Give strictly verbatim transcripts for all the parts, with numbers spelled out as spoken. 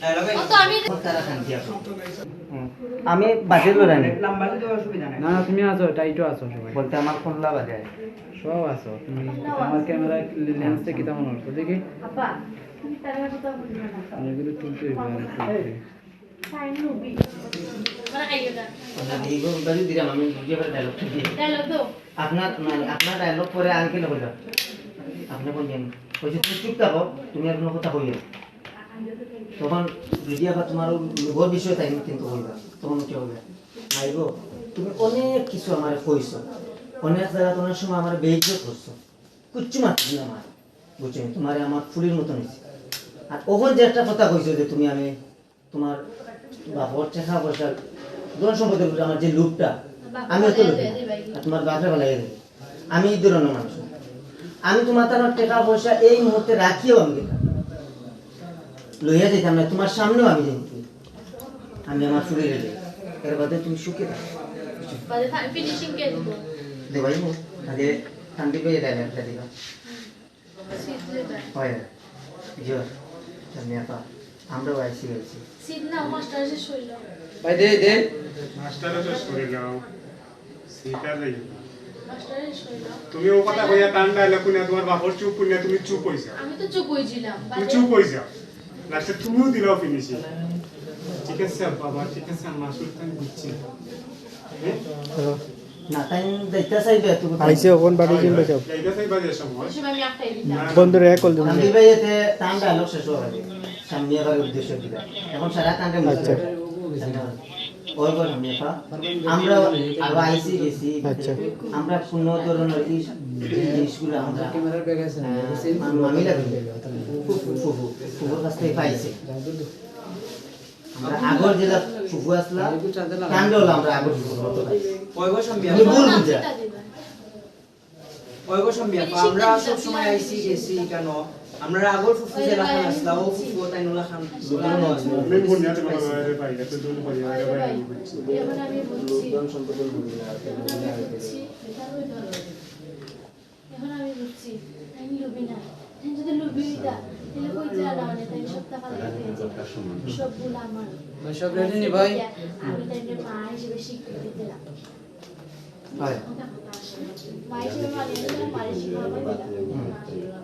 ও তো আমি তারা খান দিয়া। হুম। আমি বাজে লড়াই নাই। না, না, তুমি আছো, টাইটও আছো সবাই। বলতে আমার কোনলা বাজে? সব আছো। তুমি আমার ক্যামেরা লেন্সে কিতা মনে করছো? দেখি। আপা, তুমি তারা কথা বলবে না। এগুলো তুলতে হইবে, আমি তুলতে। আচ্ছা, এইভাবে বাজে দিলাম, আমি বুঝে এবার ডায়লগ দিই। ডায়লগ দাও। আপনার, মানে, আপনার ডায়লগ পরে আঙ্কেল বলবে। আপনি কোন দিন? ওই যে তুমি চুপ থাকো, তুমি আর কোনো কথা কইও না। তখন যদি আবার তোমার ওই লোভর বিষয় তাই কিন্তু বলবে, তখন কি হবে? ভাই গো, তুমি অনেক কিছু আমার কইছো, অনেক জায়গা তোমার সময় আমার বেইজ্জত করছো, কিচ্ছু মারছি না আমার, বুঝছো? তোমারে আমার ফুলের মতো নিছি। আর ওখান যে একটা কথা কইছো যে তুমি আমি তোমার বাপর টেকা পয়সা, ধন সম্পদের উপরে আমার যে লোভটা, আমি অত লোভী না। আর তোমার বাপরে ভালাই দেবে। আমি এই ধরনের মানুষ না। আমি তোমার তার টেকা পয়সা এই মুহূর্তে রাখিও আমি দিতাম। লইয়া যাইতাম না, তোমার সামনেও আমি যাইতাম। আমি আমার ফুলে রেখে, এর বাদে তুমি সুখে থাকো। বাদে ফিনিশিং কে দিব? দেবাই মো, আগে শান্তি পেয়ে দেবে একটা দিবা। সিট লেবার। হয়। জি, আমি আপা, আমরাও আইছি, আইছি। সিট না, মাস্টার শেষ হইল। ভাই, দে, দে। মাস্টারও শেষ করে যাও। সিট আর যাই। মাস্টার শেষ হইল। তুমি ও কথা কইয়া টান ডায়লগ কইয়া তোমার বাপর চুপ কইয়া তুমি চুপ হই যাও। আমি তো চুপ হইছিলাম। তুমি বাদে চুপ হই যাও। লাস্টে তুমিও দিলাও ফিনিশিং। ঠিক আছে বাবা, ঠিক আছে, মাসুদ খান বুঝছি। হ্যাঁ? হ্যালো। না, তাই যাইতা চাইবে, তুই কোথায়? আইছে, ওপেন বাড়ি হ্যাঁ, কিনবে হ্যাঁ। সব। যাইতা চাইবা যে সময়। ওই সময় আমি আটকাই দিতাম। না, না। বন্ধুরে এক কল দিন। আমি ভাই এতে টান ডায়লগ শেষ হওয়ার আগে। সামনে আবার উদ্দেশ্য দিবা। এখন সারা টানটা মুছে আচ্ছা। যাবে। ওই বল আমি আপা। আমরা আরো আইছি গেছি। আচ্ছা। আমরা কোনো ধরনের এই জিনিসগুলো আমরা, ক্যামেরার ব্যাগ আছে না? আহ, আমি, আমি লাগে। ফুফু, ফুফু, ফুফুর কাছ থেকে পাইছি। আমরা আগর যেটা ফুফু আসলা, কাণ্ড হলো আমরা আগর ফুফু মতো পাই। কয়গো সম্বি তুমি ভুল বুঝা। কয়গো সম্বি আপা, আমরা সব সময় আইছি গেছি কেন? আমরা আগর ফুফু যে লাখান আসলা, ও ফুফু তাই নো লাখান। আমি বুঝছি। এখন আমি বুঝছি। এখন আমি বুঝছি। এখন আমি বুঝছি, তাই লুবি না। তাই যদি লুবি হইতা, তাহলে কইতে আলা মানে তাই সপ্তাহ খালি হইতে হইতে। সব ভুল আমার। ভাই, সব রেডি নি ভাই? আমি তাই মা হিসেবে স্বীকৃতি দিলাম। হয়। মা হিসেবে মানিয়ে নিলাম, মা হিসেবে আমার দিলাম।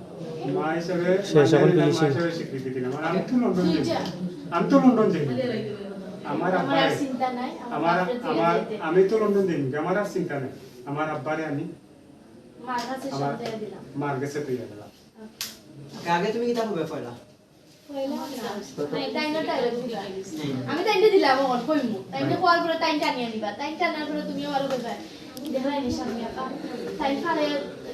মা হিসেবে শেষ, এখন মানিয়ে নিলাম, মা ফিনিশিং। হিসেবে স্বীকৃতি দিলাম। আর আমি তো লন্ডন যাই। আমি তো লন্ডন যাই। আমার আমার আব্বাই, আর চিন্তা নাই, আমার আমার, বাপরে দিয়ে আমার, যেতে। আমি তো লন্ডন যাই, আমার আর চিন্তা নাই। আমার আব্বারে আমি মার কাছে আমার সব দিয়ে দিলাম। মার কাছে দিয়ে দিলাম। ওকে, আগে তুমি কিতা কইবে পয়লা? পয়লা না। তাই, তাই না, তাই না, তাই না। আমি তাই না দিলাম, আমার কইমু। তাই না, কল করে তাই টানিয়া নিবা। তাই টানার পরে তুমিও আরো কইবা। দেখা হয়নি সামনে আপা। তাই পারে,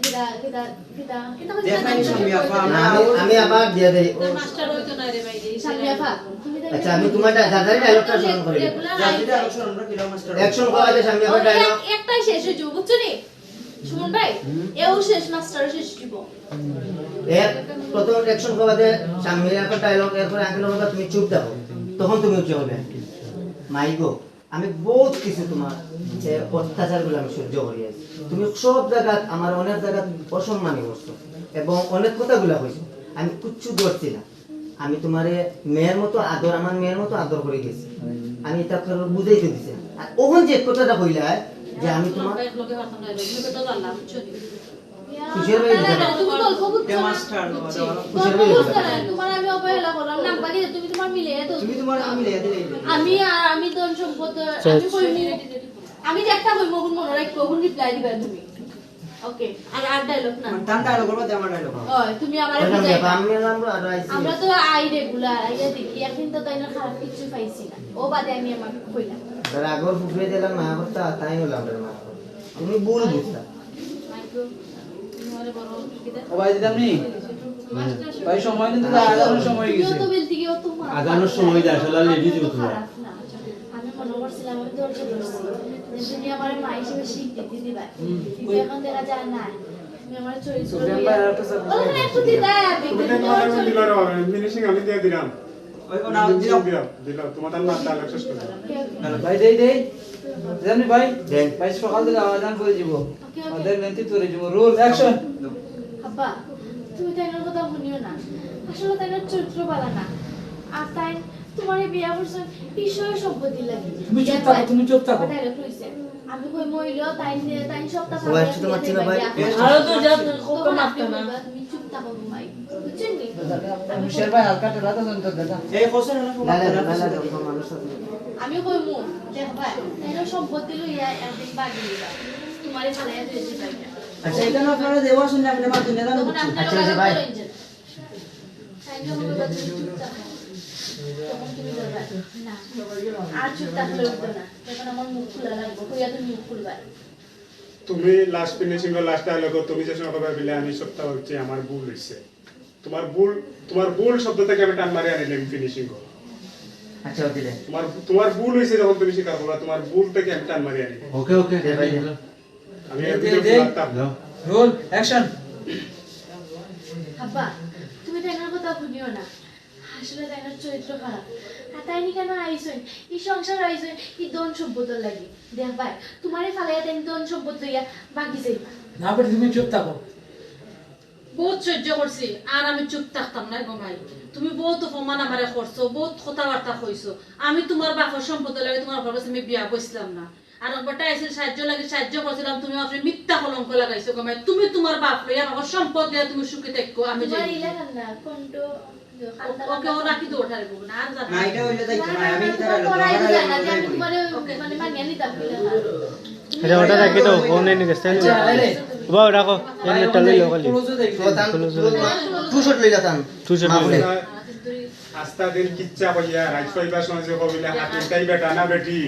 কিতা, কিতা, কিতা, কিতা কইছে দেখা হয়নি সামনে আপা, আমরা আমি, আমি আবার দিয়ে দেই। তো মাস্টার হইতো না রে ভাই, এই সামনে আপা, তুমি তাই আচ্ছা, আমি তোমার ডা-, দাদারই ডায়লগটা স্মরণ করি। রেগুলার যাত্রীরা আইছে। অবসর আমরা কিলো মাস্টার। অ্যাকশন করা আছে সামনে আবার ওই ডায়লগ। এক-, একটাই শেষ হইছে, বুঝছো নি? সুমন ভাই, এও শেষ, মাস্টারও শেষ দিব। এক, প্রথম অ্যাকশন করাতে সামনে এখন ডায়লগ, এরপরে আঙ্কেল বলবা, "তুমি চুপ থাকো।" তখন তুমি উঠে বলবে, "মাইগো, আমি বহুত কিছু তোমার যে অত্যাচারগুলো আমি সহ্য করি আছি। তুমি সব জায়গাত আমার অনেক জায়গাত অসম্মানী করছো এবং অনেক কথাগুলা কইছো, আমি কিচ্ছু ধরছি না।" আমি তোমারে মেয়ের মতো আদর, আমার মেয়ের মতো আদর করে গেছি। আমি এটা আপনার বুঝাইতে দিছি। আর ওখান যে কথাটা কইলা যে আমি তোমার কিসের ভাই এটা? তুমি গল্প বুঝছো না। কিসের ভাই এটা? তোমার আমি অবহেলা করলাম, নাম বাকি তুমি তোমার মিলে এত তুমি তোমার আমি মিলে দিলে। আমি আর আমি ধন সম্পদ, আমি কইনি, আমি যে একটা কইমু, ওগুন মনে রাখবো, ওগুন রিপ্লাই দিবা তুমি। ওকে, আর, আর ডায়লগ না। মানে, তার ডায়লগ করবা, দে আমার ডায়লগ। ওই, তুমি আমার ওই সামনে বুঝাইবা। আপা, আমি এলাম, আর আইছি। আমরা তো আই রেগুলার, আইয়া দেখি, এখন তো তাই না খারাপ কিছু পাইছি না। ও বাদে আমি আমার কইলাম। তার আগর ফুফুয়ে দিলাম, না করতা, তাই হলো আপনার মা। তুমি ভুল বুঝতা। ও ভাই, দিতাম নি? ভাই, সময় কিন্তু আজানোর সময় হয়ে গেছে। আজানোর সময় যায়, আসলে লেডিজ দিব তোমার। আমি মনে করছিলাম আমি ধৈর্য ধরছি, যে তুমি আমার মা হিসেবে স্বীকৃতি দিবা। কিন্তু এখন দেখা যায় না। তুমি আমার চরিত্র সুফিয়ান ভাই, আর একটা সাথে ওখানে একটু দিতা, তুমি তো তোমার এখন দিলা রে, ফিনিশিং আমি দিয়ে দিলাম। ওই, ও না, দিলাম। দিলাম, দিলাম। তোমার তার নাম ডায়লগ শেষ করে দাও। ভাই, দেই, দেই। জানি ভাই? দেন। ভাই, সকাল দিলে আজান করে দিব। ওকে, ওকে। আমাদের নেতৃত্ব করে দিব। Roll, action. আব্বা, তুমি তাই না কথা শুনিও না। আসলে তাই না চরিত্র ভালো না। আর তাই তোমারে বিয়া করছইন, ই সয় সম্পত্তি লাগি। তুমি চুপ থাকো, তুমি চুপ থাকো। আমার direct কইছে। আমি কইমু অইলো, তাইন, তাইন সপ্তাহ ও, একটু তো মারছি না ভাই। আরো তো যা, খুব তখন মারতো আপনি না। কইবা, তুমি চুপ থাকো ঘুমাই। বুঝছেন নি? মিশেল ভাই হালকা ঠেলা তো জানতো দাদা। এই হোসেন, এনে না, না, না, না, না, মানুষ আছে। আমি কইমু, দেখ ভাই, তাইন সম্পত্তি লইয়া একদিন বাগি লইবা। তোমারে ফালাইয়া দিয়ে দিবা। আচ্ছা, এখানে আপনারা দেওয়া শুনলে আপনি মারতেন না, জানো? তখন আপনি আচ্ছা, আচ্ছা, ভাই। তাই যখন বলবা, "তুমি চুপ থাকো," তখন তুমি বলবা, "না, আর চুপ থাকলে হইতো না, এখন আমার মুখ খোলা লাগবে, কইয়া তুমি মুখ খুলবা।" তুমি লাস্ট ফিনিশিং ও লাস্ট ডায়লগ তুমি যে সময় কইবা বলে আমি সপ্তাহ হচ্ছে আমার ভুল হইছে। তোমার ভুল, তোমার ভুল শব্দ থেকে আমি টান মারি আনিলাম ফিনিশিং। আচ্ছা, ওকে রে। তোমার তোমার ভুল হইছে যখন তুমি স্বীকার করবা, তোমার ভুল থেকে আমি টান মারি আনি। ওকে, ওকে। দে ভাই, দে। আমি দে, এর দে, ভিতরে দে। রাখতাম। Role action. আব্বা, তুমি তাইনার কথা শুনিও না। আসলে তাইনার চরিত্র খারাপ। আর তাইন কেন আইছইন? ই সংসার আইছইন ই ধন সম্পদর লাগি। দেখ ভাই, তোমারে ফালাইয়া তাইন ধন সম্পদ লইয়া বাগি যাইবা। না বেটি, তুমি চুপ থাকো। বহুত সহ্য করছি, আর আমি চুপ থাকতাম না গো মাই। তুমি বহুত অপমান আমারে করছো, বহুত কথাবার্তা কইছো। আমি তোমার বাপর সম্পদ লাগে তোমার বাপর কাছে আমি বিয়া বইছিলাম না। আর একবারটা আইছিল সাহায্য লাগে, সাহায্য করছিলাম, তুমি আমার মিথ্যা কলঙ্ক লাগাইছো গো মাই। তুমি তোমার বাপ লইয়া বাপর সম্পদ লইয়া তুমি সুখী থাকো, আমি তোমার জানি। ইলা কান্না, কণ্ঠ, ওকে, ওরা কি দৌড় হারবো না, আর জানো না, এটা হইলে যাইতো না, আমি কি তোমার তারা পড়াই লোক যায় না, যে আমি তোমারে মানে মানিয়ে নিতাম না। আচ্ছা, ওটা রাখি দাও, ফোন নিয়ে গেছে। আচ্ছা, আরে। বাবা, রাখো, এমনি টালি লোকালি। ক্লোজও দেখি। টু শট লইলা তান। টু শট লইলা। মামুনি। আস্তা দিন কিচ্ছা কইয়া রাইত পাইবার সময় যে কবিলা হাতির তাই বেটা না বেটি।